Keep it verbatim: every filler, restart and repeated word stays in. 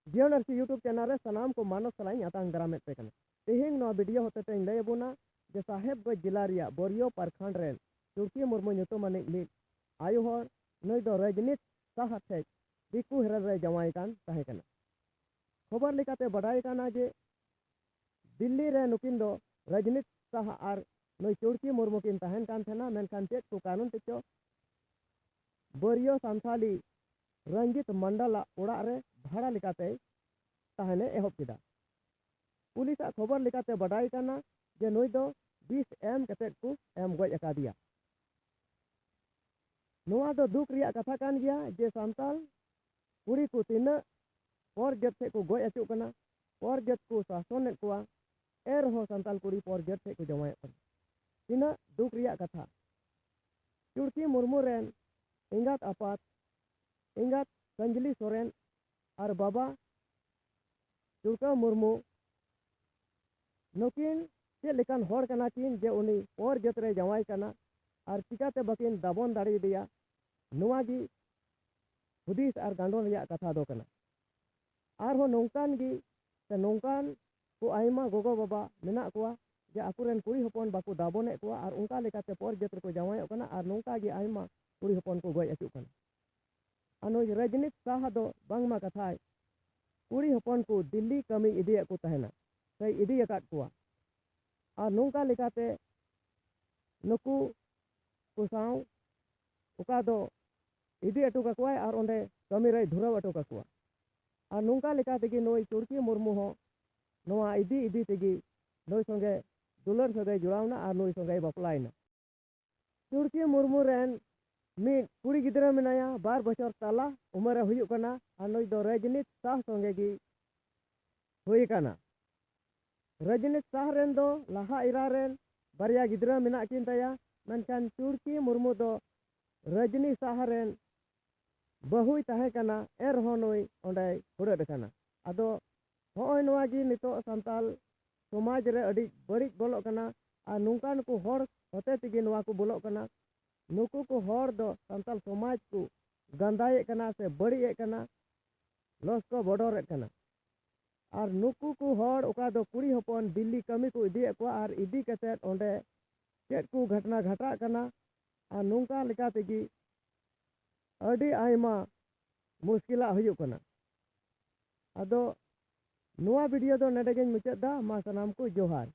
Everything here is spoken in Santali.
ᱡᱤᱭᱚᱱ ᱟᱨᱥᱤ YouTube ᱪᱮᱱᱮᱞ ᱨᱮ ᱥᱟᱱᱟᱢ ᱠᱚ ᱢᱟᱱᱚᱛ ᱥᱟᱞᱟᱜ ᱤᱧ ᱟᱛᱟᱝ ᱫᱟᱨᱟᱢᱮᱫ ᱯᱮ ᱠᱟᱱᱟ᱾ ᱛᱮᱦᱮᱧ ᱱᱚᱣᱟ ᱵᱷᱤᱰᱤᱭᱳ ᱦᱚᱛᱮᱛᱮ ᱤᱧ ᱞᱟᱹᱭ ᱟᱵᱚᱱᱟ ᱡᱮ ᱥᱟᱦᱮᱵᱽᱜᱚᱸᱡᱽ ᱡᱮᱞᱟ ᱨᱮᱭᱟᱜ ᱵᱚᱨᱤᱭᱚ ᱯᱟᱨᱠᱷᱟᱸᱰ ᱨᱮᱱ ᱪᱩᱲᱠᱤ ᱢᱩᱨᱢᱩ ᱧᱩᱛᱩᱢᱟᱱᱤᱡ ᱢᱤᱫ ᱟᱭᱳ ᱦᱚᱲ, ᱱᱩᱭ ᱫᱚ ᱨᱟᱡᱽᱱᱤᱛ ᱥᱟᱦ ᱴᱷᱮᱡ ᱫᱤᱠᱩ ᱦᱮᱨᱮᱞ ᱨᱮ ᱡᱟᱶᱟᱭ ᱠᱟᱱ ᱛᱟᱦᱮᱸ ᱠᱟᱱᱟ᱾ ᱠᱷᱚᱵᱚᱨ ᱞᱮᱠᱟᱛᱮ ᱵᱟᱰᱟᱭ ᱠᱟᱱᱟ ᱡᱮ ᱫᱤᱞᱞᱤ ᱨᱮ ᱱᱩᱠᱤᱱ ᱫᱚ ᱨᱟᱡᱽᱱᱤᱛ ᱥᱟᱦ ᱟᱨ ᱱᱩᱭ ᱪᱩᱲᱠᱤ ᱢᱩᱨᱢᱩ ᱠᱤᱱ ᱛᱟᱦᱮᱱ ᱠᱟᱱ ᱛᱟᱦᱮᱱᱟ, ᱢᱮᱱᱠᱷᱟᱱ ᱪᱮᱫ ᱠᱚ ᱠᱟᱨᱚᱱ ᱛᱮᱪᱚ ᱵᱟᱹᱨᱭᱟᱹ ᱥᱟᱱᱛᱷᱟᱞᱤ ᱨᱚᱧᱡᱤᱛ ᱢᱟᱱᱰᱟᱞᱟᱜ ᱚᱲᱟᱜ ᱨᱮ ᱵᱷᱟᱲᱟ ᱞᱮᱠᱟᱛᱮ ᱛᱟᱦᱮᱱᱮ ᱮᱦᱚᱵ ᱠᱮᱫᱟ᱾ ᱯᱩᱞᱤᱥᱟᱜ ᱠᱷᱚᱵᱚᱨ ᱞᱮᱠᱟᱛᱮ ᱵᱟᱰᱟᱭ ᱠᱟᱱᱟ ᱡᱮ ᱱᱩᱭ ᱫᱚ ᱵᱤᱥ ᱮᱢ ᱠᱟᱛᱮᱫ ᱠᱚ ᱮᱢ ᱜᱚᱡ ᱟᱠᱟᱫᱮᱭᱟ᱾ ᱱᱚᱣᱟ ᱫᱚ ᱫᱩᱠ ᱨᱮᱭᱟᱜ ᱠᱟᱛᱷᱟ ᱠᱟᱱ ᱜᱮᱭᱟ ᱡᱮ ᱥᱟᱱᱛᱟᱞ ᱠᱩᱲᱤ ᱠᱚ ᱛᱤᱱᱟᱹᱜ ᱯᱚᱨ ᱡᱟᱹᱛ ᱥᱮᱫ ᱠᱚ ᱜᱚᱡ ᱟᱹᱪᱩᱜ ᱠᱟᱱᱟ, ᱯᱚᱨ ᱡᱟᱹᱛ ᱠᱚ ᱥᱟᱥᱚᱱᱮᱫ ᱠᱚᱣᱟ, ᱮᱱ ᱨᱮᱦᱚᱸ ᱥᱟᱱᱛᱟᱞ ᱠᱩᱲᱤ ᱯᱚᱨ ᱡᱟᱹᱛ ᱥᱮᱫ ᱠᱚ ᱡᱟᱶᱟᱭᱚᱜ ᱠᱟᱱᱟ᱾ ᱛᱤᱱᱟᱹᱜ ᱫᱩᱠ ᱨᱮᱭᱟᱜ ᱠᱟᱛᱷᱟ᱾ ᱪᱩᱲᱠᱤ ᱢᱩᱨᱢᱩ ᱨᱮᱱ ᱮᱸᱜᱟᱛ ᱟᱯᱟᱛ, ᱮᱸᱜᱟᱛ ᱥᱟᱸᱡᱽᱞᱤ ᱥᱚᱨᱮᱱ ᱟᱨ ᱵᱟᱵᱟ ᱪᱩᱲᱠᱟᱹ ᱢᱩᱨᱢᱩ, ᱱᱩᱠᱤᱱ ᱪᱮᱫ ᱞᱮᱠᱟᱱ ᱦᱚᱲ ᱠᱟᱱᱟ ᱠᱤᱱ ᱡᱮ ᱩᱱᱤ ᱯᱚᱨ ᱡᱟᱹᱛ ᱨᱮ ᱡᱟᱶᱟᱭ ᱠᱟᱱᱟ ᱟᱨ ᱪᱤᱠᱟᱹᱛᱮ ᱵᱟᱹᱠᱤᱱ ᱫᱟᱵᱚᱱ ᱫᱟᱲᱮᱭᱟᱫᱮᱭᱟ? ᱱᱚᱣᱟ ᱜᱮ ᱦᱩᱫᱤᱥ ᱟᱨ ᱜᱟᱱᱰᱚᱱ ᱨᱮᱭᱟᱜ ᱠᱟᱛᱷᱟ ᱫᱚ ᱠᱟᱱᱟ᱾ ᱟᱨᱦᱚᱸ ᱱᱚᱝᱠᱟᱱ ᱜᱮ ᱥᱮ ᱱᱚᱝᱠᱟᱱ ᱠᱚ ᱟᱭᱢᱟ ᱜᱚᱜᱚ ᱵᱟᱵᱟ ᱢᱮᱱᱟᱜ ᱠᱚᱣᱟ ᱡᱮ ᱟᱠᱚᱨᱮᱱ ᱠᱩᱲᱤ ᱦᱚᱯᱚᱱ ᱵᱟᱠᱚ ᱫᱟᱵᱚᱱᱮᱫ ᱠᱚᱣᱟ ᱟᱨ ᱚᱱᱠᱟ ᱞᱮᱠᱟᱛᱮ ᱯᱚᱨ ᱡᱟᱹᱛ ᱨᱮᱠᱚ ᱡᱟᱶᱟᱭᱚᱜ ᱠᱟᱱᱟ ᱟᱨ ᱱᱚᱝᱠᱟ ᱜᱮ ᱟᱭᱢᱟ ᱠᱩᱲᱤ ᱦᱚᱯᱚᱱ ᱠᱚ ᱜᱚᱡ ᱟᱹᱪᱩᱜ ᱠᱟᱱᱟ᱾ ᱟᱨ ᱱᱩᱭ ᱨᱟᱡᱽᱱᱤᱛ ᱥᱟᱦ ᱫᱚ ᱵᱟᱝᱢᱟ ᱠᱟᱛᱷᱟᱭ ᱠᱩᱲᱤ ᱦᱚᱯᱚᱱ ᱠᱚ ᱫᱤᱞᱞᱤ ᱠᱟᱹᱢᱤ ᱤᱫᱤᱭᱮᱫ ᱠᱚ ᱛᱟᱦᱮᱱᱟ ᱥᱮᱭ ᱤᱫᱤ ᱟᱠᱟᱫ ᱠᱚᱣᱟ᱾ ᱟᱨ ᱱᱚᱝᱠᱟ ᱞᱮᱠᱟᱛᱮ ᱱᱩᱠᱩ ᱠᱚ ᱥᱟᱶ ᱚᱠᱟ ᱫᱚ ᱤᱫᱤ ᱦᱚᱴᱚ ᱠᱟᱠᱚᱣᱟᱭ ᱟᱨ ᱚᱸᱰᱮ ᱠᱟᱹᱢᱤ ᱨᱮᱭ ᱫᱷᱩᱨᱟᱹᱣ ᱦᱚᱴᱚ ᱠᱟᱠᱚᱣᱟ᱾ ᱟᱨ ᱱᱚᱝᱠᱟ ᱞᱮᱠᱟ ᱛᱮᱜᱮ ᱱᱩᱭ ᱪᱩᱲᱠᱤ ᱢᱩᱨᱢᱩ ᱦᱚᱸ ᱱᱚᱣᱟ ᱤᱫᱤ ᱤᱫᱤ ᱛᱮᱜᱮ ᱱᱩᱭ ᱥᱚᱸᱜᱮ ᱫᱩᱞᱟᱹᱲ ᱥᱟᱹᱜᱟᱹᱭ ᱡᱚᱲᱟᱣ ᱮᱱᱟ ᱟᱨ ᱱᱩᱭ ᱥᱚᱸᱜᱮᱭ ᱵᱟᱯᱞᱟᱭᱮᱱᱟ᱾ ᱪᱩᱲᱠᱤ ᱢᱩᱨᱢᱩ ᱨᱮᱱ ᱢᱤᱫ ᱠᱩᱲᱤ ᱜᱤᱫᱽᱨᱟᱹ ᱢᱮᱱᱟᱭᱟ, ᱵᱟᱨ ᱵᱚᱪᱷᱚᱨ ᱛᱟᱞᱟ ᱩᱢᱮᱨᱮ ᱦᱩᱭᱩᱜ ᱠᱟᱱᱟ ᱟᱨ ᱱᱩᱭ ᱫᱚ ᱨᱟᱡᱽᱱᱤᱛ ᱥᱟᱦ ᱥᱚᱸᱜᱮ ᱜᱮ ᱦᱩᱭ ᱟᱠᱟᱱᱟ᱾ ᱨᱟᱡᱽᱱᱤᱛ ᱥᱟᱦ ᱨᱮᱱ ᱫᱚ ᱞᱟᱦᱟ ᱮᱨᱟ ᱨᱮᱱ ᱵᱟᱨᱭᱟ ᱜᱤᱫᱽᱨᱟᱹ ᱢᱮᱱᱟᱜ ᱠᱤᱱ ᱛᱟᱭᱟ, ᱢᱮᱱᱠᱷᱟᱱ ᱪᱩᱲᱠᱤ ᱢᱩᱨᱢᱩ ᱫᱚ ᱨᱟᱡᱽᱱᱤ ᱥᱟᱦ ᱨᱮᱱ ᱵᱟᱹᱦᱩᱭ ᱛᱟᱦᱮᱸ ᱠᱟᱱᱟ, ᱮᱱ ᱨᱮᱦᱚᱸ ᱱᱩᱭ ᱚᱸᱰᱮᱭ ᱦᱩᱲᱟᱹᱫ ᱟᱠᱟᱱᱟ᱾ ᱟᱫᱚ ᱦᱚᱸᱜᱼᱚᱭ ᱱᱚᱣᱟ ᱜᱮ ᱱᱤᱛᱚᱜ ᱥᱟᱱᱛᱟᱞ ᱥᱚᱢᱟᱡᱽ ᱨᱮ ᱟᱹᱰᱤ ᱵᱟᱹᱲᱤᱡ ᱵᱚᱞᱚᱜ ᱠᱟᱱᱟ᱾ ᱟᱨ ᱱᱚᱝᱠᱟᱱ ᱠᱚ ᱦᱚᱲ ᱦᱚᱛᱮ ᱛᱮᱜᱮ ᱱᱚᱣᱟ ᱠᱚ ᱵᱚᱞᱚᱜ ᱠᱟᱱᱟ᱾ ᱱᱩᱠᱩ ᱠᱚ ᱦᱚᱲ ᱫᱚ ᱥᱟᱱᱛᱟᱞ ᱥᱚᱢᱟᱡᱽ ᱠᱚ ᱜᱟᱸᱫᱟᱭᱮᱫ ᱠᱟᱱᱟ ᱥᱮ ᱵᱟᱹᱲᱤᱡ ᱮᱫ ᱠᱟᱱᱟ᱾ ᱞᱚᱥ ᱠᱚ ᱵᱚᱰᱚᱨᱮᱫ ᱠᱟᱱᱟ᱾ ᱟᱨ ᱱᱩᱠᱩ ᱠᱚ ᱦᱚᱲ ᱚᱠᱟ ᱫᱚ ᱠᱩᱲᱤ ᱦᱚᱯᱚᱱ ᱫᱤᱞᱞᱤ ᱠᱟᱹᱢᱤ ᱠᱚ ᱤᱫᱤᱭᱮᱫ ᱠᱚᱣᱟ ᱟᱨ ᱤᱫᱤ ᱠᱟᱛᱮᱫ ᱚᱸᱰᱮ ᱪᱮᱫ ᱠᱚ ᱜᱷᱚᱴᱱᱟ ᱜᱷᱟᱴᱟᱜ ᱠᱟᱱᱟ ᱟᱨ ᱱᱚᱝᱠᱟ ᱞᱮᱠᱟ ᱛᱮᱜᱮ ᱟᱹᱰᱤ ᱟᱭᱢᱟ ᱢᱩᱥᱠᱤᱞᱟᱜ ᱦᱩᱭᱩᱜ ᱠᱟᱱᱟ᱾ ᱟᱫᱚ ᱱᱚᱣᱟ ᱵᱷᱤᱰᱤᱭᱳ ᱫᱚ ᱱᱚᱰᱮ ᱜᱤᱧ ᱢᱩᱪᱟᱹᱫ ᱫᱟ᱾ ᱢᱟ ᱥᱟᱱᱟᱢ ᱠᱚ ᱡᱚᱦᱟᱨ᱾